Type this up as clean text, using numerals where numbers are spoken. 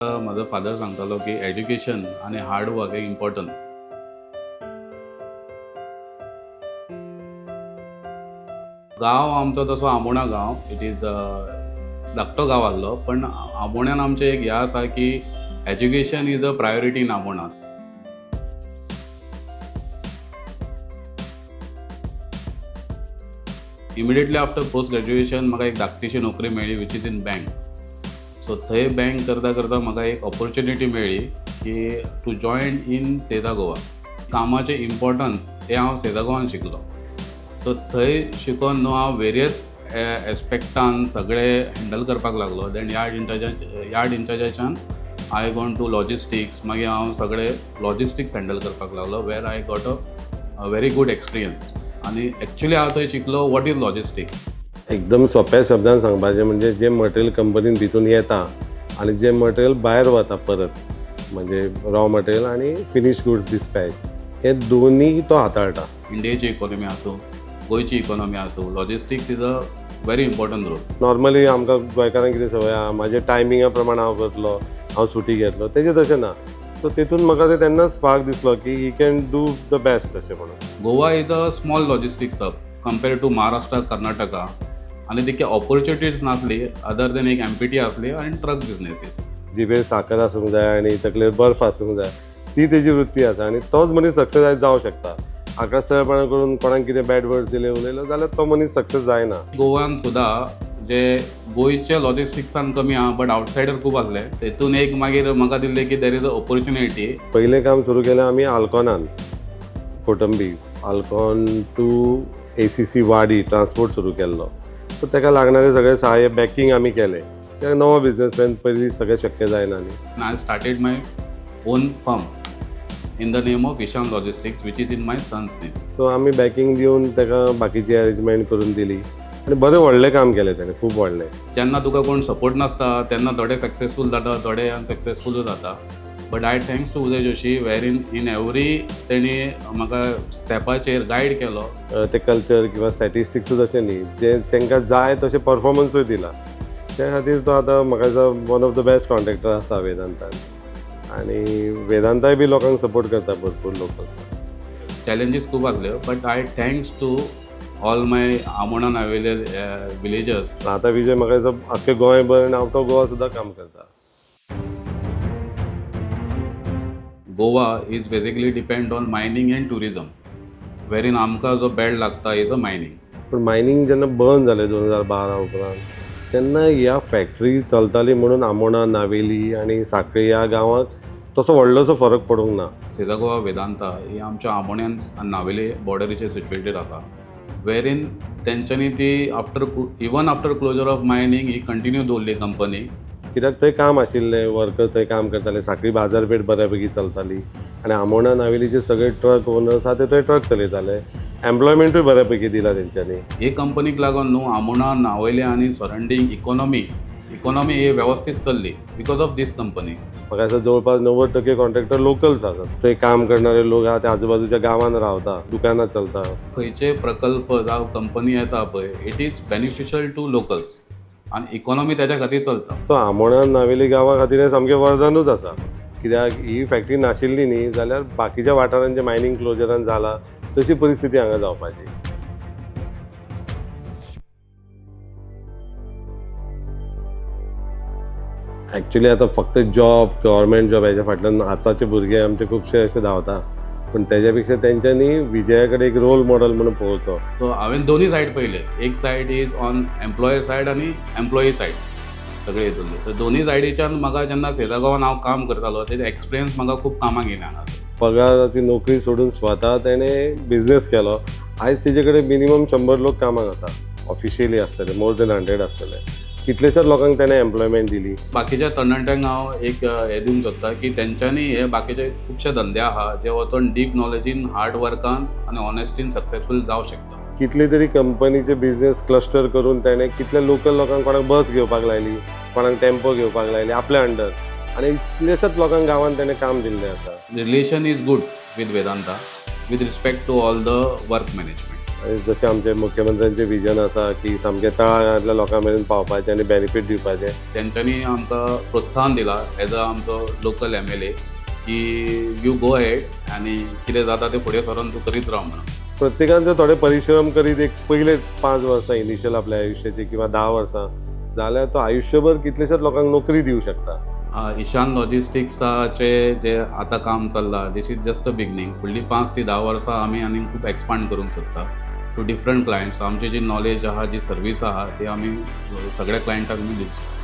म्हजो फादर सांगतालो की एज्युकेशन आनी हार्ड वर्क हें इम्पॉर्टंट. गांव आमचो तसो आमोणा गांव, it is धाकटो गांव आहलो, पण आमोण्यान आमचें एक हें आसा की education is a priority in Amona. Immediately after post graduation म्हाका एक धाकटीशी नोकरी मेळ्ळी, which is in bank. So थंय बँक करता करता म्हाका एक ऑपॉर्च्युनिटी मेळ्ळी की to join in Seda Goa. कामाचें इम्पॉर्टन्स हें हांव सेजा गोवान शिकलो. सो थंय शिकोन न्हू हांव वेरियस एस्पेक्टान सगळे हँडल करपाक लागलो. Then yard इन्चार्जाच्यान I gone to logistics. मागीर हांव सगळे लॉजिस्टिक्स हँडल करपाक लागलो, where I got a very good experience. आनी एक्चुली हांव थंय शिकलो what is logistics. एकदम सोंप्या शब्दान सांगपाचें म्हणजे जें मटेरियल कंपनीन भितून येता आनी जें मटेरियल भायर वता परत, म्हणजे रॉ मटेरियल आनी फिनीश गुड्स डिस्पॅच, हे दोनूय तो हाताळटा. इंडियेची इकॉनॉमी आसूं, गोंयची इकॉनॉमी आसूं, logistics is a very important role. Normally आमकां गोंयकारांक कितें संवय आहा, म्हाजे टायमिंगा प्रमाण हांव करतलो, हांव सुटी घेतलो, तेजें तशें ना. सो तेतून म्हाका ते तेन्नाच स्पार्क दिसलो की he can do the best अशें म्हणून. Goa is a small logistics hub compare to Maharashtra, Karnataka आनी तितके ऑपॉर्च्युनिटीज नासली अदर देन एक एमपीटी आसली आनी ट्रक बिजनेसीस. जिबेर साकर आसूंक जाय आनी तकलेर बर्फ आसूंक जाय, ती तेजी वृत्ती आसा आनी तोच मनीस सक्सेस आयज जावंक शकता. आकाशतळपणा करून कोणाक कितें बॅड वर्ड्स दिले, उलयलो जाल्यार तो मनीस सक्सेस जायना. गोवान सुद्दां जे गोंयचे लॉजिस्टिक्सान कमी आहा, बट आवटसायडर खूब आसले. तेतून एक मागीर म्हाका दिसलें की there is a opportunity. पयलें काम सुरू केलें आमी आल्कॉनान, कोटंबी आल्कॉन टू एसीसी वाडी ट्रान्सपोर्ट सुरू केल्लो. सो ताका लागणारें सगळें सहाय्य, बॅकिंग आमी केलें, कित्याक नवो बिजनसमॅन, पयलीं सगळें शक्य जायना न्ही. I started my own firm in the name of Ishan Logistics, which is in my son's name. So आमी बॅकिंग दिवन ताका बाकीची अरेंजमेंट करून दिली आनी बरें व्हडलें काम केलें ताणें, खूब व्हडलें. जेन्ना तुका कोण सपोर्ट नासता तेन्ना थोडे सक्सेसफूल जाता, थोडे अनसक्सेसफूल जाता. But I thanks to Uday Joshi, where in every तेणी म्हाका स्टेपाचेर गायड केलो. ते कल्चर किंवा स्टॅटिस्टिक्सूच अशें न्ही, जे तांकां जाय तशें परफॉर्मन्सूय दिला. त्या खातीर तो आतां म्हाका दिसता one of the best contractor आसा वेदांतान आनी वेदांताय बी लोकांक सपोर्ट करता, भरपूर लोक आसा. चॅलेंजीस खूब आसल्यो, but I thanks to all my Amona Navelim villagers. आतां विजय म्हाका दिसता आख्खें गोंयभर आनी आवट ऑफ गोवा सुद्दां काम करता. Goa is basically depend on mining and tourism, wherein आमकां जो बेल्ट लागता is a mining. पूण मायनींग जेन्ना बंद जालें 2012 उपरांत, तेन्ना ह्या फॅक्टरी चलताली म्हणून आमोणा, नावेली आनी साखळी ह्या गांवांक तसो व्हडलोसो फरक पडूंक ना. सेजा गोवा वेदांता ही आमच्या आमोण्यान आनी नावेले बॉर्डरीचेर सिच्युएटेड आसा, वेर इन तेंच्यांनी ती after even after closure of mining he continue दवरली कंपनी. कित्याक थंय काम आशिल्लें, वर्कर थंय काम करताले, साखळी बाजारपेठ बऱ्यापैकी चलताली आनी आमोणा नावेलीचे सगळे ट्रक ओनर्स आहा ते थंय ट्रक चलयताले. एम्प्लॉयमेंटूय बऱ्यापैकी दिला तेंच्यांनी. हे कंपनीक लागून न्हू आमोणा, नावेले आनी सरावंडींग इकॉनॉमी ही वेवस्थीत चल्ली because of these company. म्हाका दिसता जवळपास 90% कॉन्ट्रॅक्टर लोकल्स आसात. थंय काम करणारे लोक आहा ते आजूबाजूच्या गांवांत रावता, दुकानां चलता. खंयचे प्रकल्प जावं कंपनी येता पळय, it is beneficial to locals आनी इकॉनॉमी त्याच्या खातीर चलता. तो आमोणा नावेली गांवा खातीर हें सामकें वरदानूच आसा, कित्याक ही फॅक्टरी नाशिल्ली न्ही जाल्यार बाकीच्या वाठारांत जे मायनींग क्लोजरान जाला तशी परिस्थिती हांगा जावपाची. एक्चुली आतां फक्त जॉब, गव्हर्मेंट जॉब हेच्या फाटल्यान आतांचे भुरगे आमचे खुबशे अशे धांवता, पूण तेज्या पेक्षा तेंच्यांनी विजया कडेन एक रोल मॉडल म्हणून पळोवचो. सो हांवें दोनूय सायड पळयले, एक side is on employer side आनी एम्प्लॉई सायड सगळे हितूंतले. सो दोनूय सायडीच्यान म्हाका जेन्ना सेजा गोवान हांव काम करतालो, तेजे एक्सपिरियन्स म्हाका खूब कामाक येयले हांगासर. पगाराची नोकरी सोडून स्वता तेणें बिजनेस केलो. आयज तेजे कडेन मिनिमम 100 लोक कामाक आसा, ऑफिशियली आसतले मोर देन 100 आसतले. कितलेश्याच लोकांक तेणें एम्प्लॉयमेंट दिली. बाकीच्या तरणाट्यांक हांव एक हें दिवंक सोदता की तेंच्यांनी हे बाकीचे खुबशे धंदे आहा जे वचोन डीप नॉलेजीन, हार्ड वर्कान आनी ऑनेस्टीन सक्सेसफूल जावं शकता. कितले तरी कंपनीचे बिजनेस क्लस्टर करून तेणें कितल्या लोकल लोकांक, कोणाक बस घेवपाक लायली, कोणाक टेम्पो घेवपाक लायली आपल्या अंडर आनी इतलेश्याच लोकांक गांवांत तेणें काम दिल्लें आसा. Relation is good with Vedanta with respect to all the work management. आनी जशें आमचे मुख्यमंत्र्यांचें विजन आसा की सामकें तळागाळांतल्या लोकां मेरेन पावपाचें आनी बेनिफीट दिवपाचें. तेंच्यांनी आमकां प्रोत्साहन दिलां एज अ आमचो लोकल एमएलए की you go ahead आनी कितें जाता तें फुडें सरोन तूं करीत राव म्हणून. प्रत्येकान जर थोडे परिश्रम करीत एक पयले 5 वर्सां इनिशियल आपल्या आयुश्याची किंवा 10 वर्सां जाल्यार तो आयुश्यभर कितलेश्याच लोकांक नोकरी दिवं शकता. ईशान लॉजिस्टिक्साचे जे आतां काम चल्लां, this is just a beginning. फुडलीं 5 ते 10 वर्सां आमी आनीक खूब एक्सपांड करूंक सोदता टू डिफरंट क्लायंट्स. आमची जी नॉलेज आहा, जी सर्वीस आहा, ती आमी सगळ्या क्लायंटाक आमी दिवंक सोदता.